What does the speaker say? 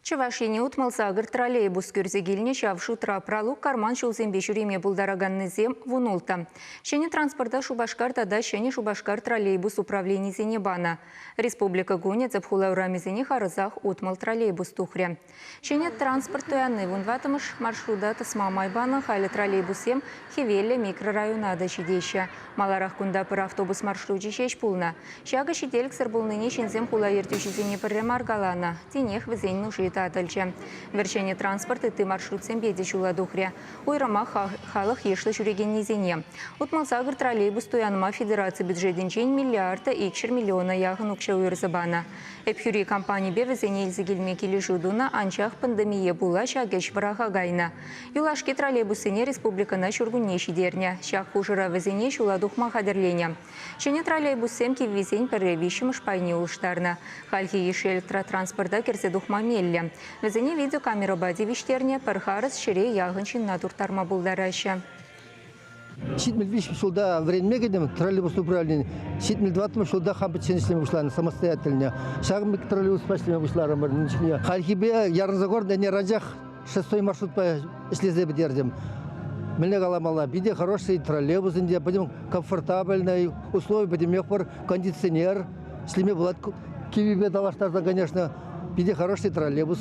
Чӑваш Ене 68 троллейбус кӳрсе килнӗ, ҫав шутра пралук карман ҫулсемпе ҫӳреме пултараканнисем 16. Ҫӗнӗ транспорта Шупашкар тата Ҫӗнӗ Шупашкар троллейбус управленисене панӑ. Республика кунӗ тӗп хула урамӗсене харӑсах 60 троллейбус тухрӗ. Ҫӗнӗ транспорт туянни вунтӑваттӑмӗш маршрута тӑсма май панӑ. Халӗ троллейбуссем Хӗвеллӗ микрорайона та ҫитеҫҫӗ. Маларах кунта пӗр автобус маршручӗ ҫеҫ пулнӑ. Ҫакӑ ҫителӗксӗр пулнине ҫынсем хула ертӳҫисене пӗрре мар каланӑ. Тинех вӗсен нуши татӑлчӗ. Вӗр-ҫӗнӗ транспорт ытти маршрутсемпе те ҫула тухрӗ. Уйрӑмах халӑх йышлӑ ҫӳрекеннисене. 68 троллейбус туянма федераци бюджетӗнчен миллиард та 200 миллиона яхӑн укҫа уйӑрса панӑ. Ӗпхӳри компанипе вӗсене илсе килме килӗшӳ тунӑ, анчах пандемие пула ҫак ӗҫ вӑраха кайнӑ. Юлашки троллейбуссене республикӑна ҫуркунне ҫитернӗ. Ҫак хушӑра вӗсене ҫула тухма хатӗрленӗ. Ҫӗнӗ троллейбуссем киввисен пӗрре виҫҫӗмӗш пайне улӑштарнӑ. Хальхи йышши электротранспорта кӗрсе тухма меллӗ. Вӗсене видеокамерӑпа тивӗҫтернӗ, пӗр харӑс ҫӗре яхӑн ҫынна турттарма пултараҫҫӗ. 73 ҫулта вӗренме кӗтӗм троллейбус управленийӗн. 74 ҫулта хам пӗччен ӗҫлеме пуҫланӑ самостоятельно. Ҫакӑн пек троллейбуспа ӗҫлеме пуҫларӑмӑр. Хальхипе ярӑнса курнӑ ӗнер анчах шестой маршрутпа ӗҫлесе пӗтертӗм. Мӗнле каламалла, питӗ хороший троллейбус ӗнтӗ, пӗтӗм комфортабельный, услови пӗтӗмех пур, кондиционер, ӗҫлеме пулать. Киввипе танлаштарсан, конечно, питӗ хороший троллейбус.